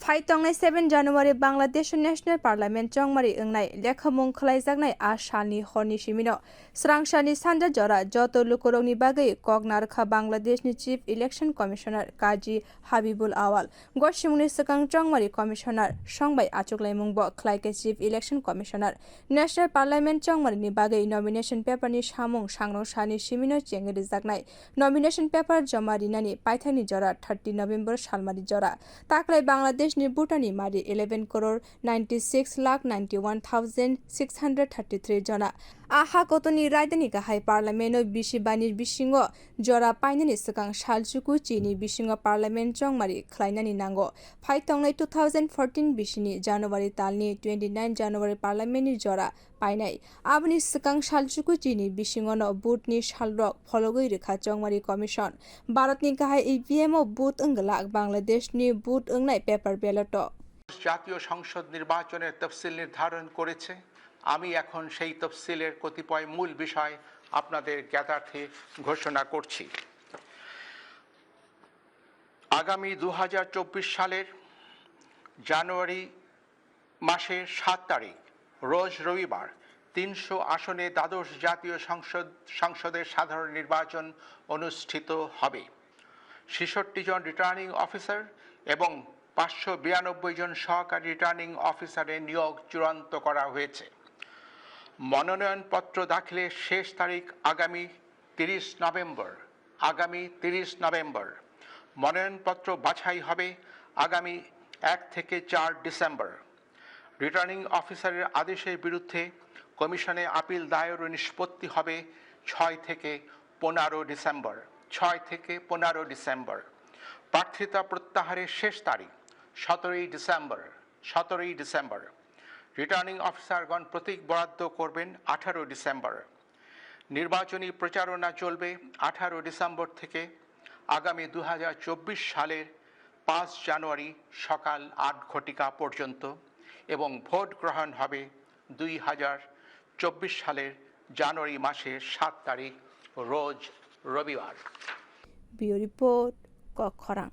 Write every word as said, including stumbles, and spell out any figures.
Phai tongnai seven January Bangladesh National Parliament chongmari wngnai lekhamung khwlaijaknai a salni horni simino srangsalni sanja jora joto lukurokni bagwi kok narwkha Bangladeshni Chief Election Commissioner Kazi Habibul Awal. Gosimungni swkang chongmari Commissioner songbai achuklaimungbo khwlaikha Chief Election Commissioner. National Parliament chongmarini bagwi nomination paperni samung sangrong salni simino chengwi rwjaknai. Nomination paper joma rinani paithakni jora thirty November salmari jora. Taklai Bangladeshni bhutani mari eleven crore ninety six lakh ninety one thousand six hundred thirty three jona. A ha kotorni raidani kahai Parliament-o bisi bani bisingo jora painani swkang salchuku chini bisingo Parliament chongmari khlainani nango. Phai tongnai two thousand fourteen bisini January talni twenty nine January Parliament-ni jora painai. Aboni swkang salchuku chini bisingono vote-ni salrok phologwi rwkha Chongmari Commission. Bharatni kahai E V M-o vote wngwlak Bangladeshni vote wngnai paper ballot-o. জাতীয় সংসদ নির্বাচনের তফসিল নির্ধারণ করেছে। আমি এখন সেই তফসিলের কতিপয় মূল বিষয় আপনাদের জ্ঞাতার্থে ঘোষণা করছি। আগামী দু হাজার চব্বিশ সালের জানুয়ারি মাসের সাত তারিখ, রোজ রবিবার, তিনশো আসনে দ্বাদশ জাতীয় সংসদ, সংসদের সাধারণ নির্বাচন অনুষ্ঠিত হবে। ছেষট্টি জন রিটার্নিং অফিসার এবং পাঁচশো বিরানব্বই জন সহকারী রিটার্নিং অফিসারের নিয়োগ চূড়ান্ত করা হয়েছে। মনোনয়নপত্র দাখিলের শেষ তারিখ আগামী তিরিশ নভেম্বর, আগামী তিরিশ নভেম্বর। মনোনয়নপত্র বাছাই হবে আগামী এক থেকে চার ডিসেম্বর। রিটার্নিং অফিসারের আদেশের বিরুদ্ধে কমিশনে আপিল দায়ের ও নিষ্পত্তি হবে ছয় থেকে পনেরো ডিসেম্বর, ছয় থেকে পনেরো ডিসেম্বর। প্রার্থিতা প্রত্যাহারের শেষ তারিখ সতেরোই ডিসেম্বর, সতেরোই ডিসেম্বর। রিটার্নিং অফিসারগণ প্রতীক বরাদ্দ করবেন আঠারো ডিসেম্বর। নির্বাচনী প্রচারণা চলবে আঠারো ডিসেম্বর থেকে আগামী দু হাজার চব্বিশ সালের পাঁচ জানুয়ারি সকাল আট ঘটিকা পর্যন্ত এবং ভোট গ্রহণ হবে দুই হাজার চব্বিশ সালের জানুয়ারি মাসের সাত তারিখ, রোজ রবিবার। Bureau Report, Kokkhorang.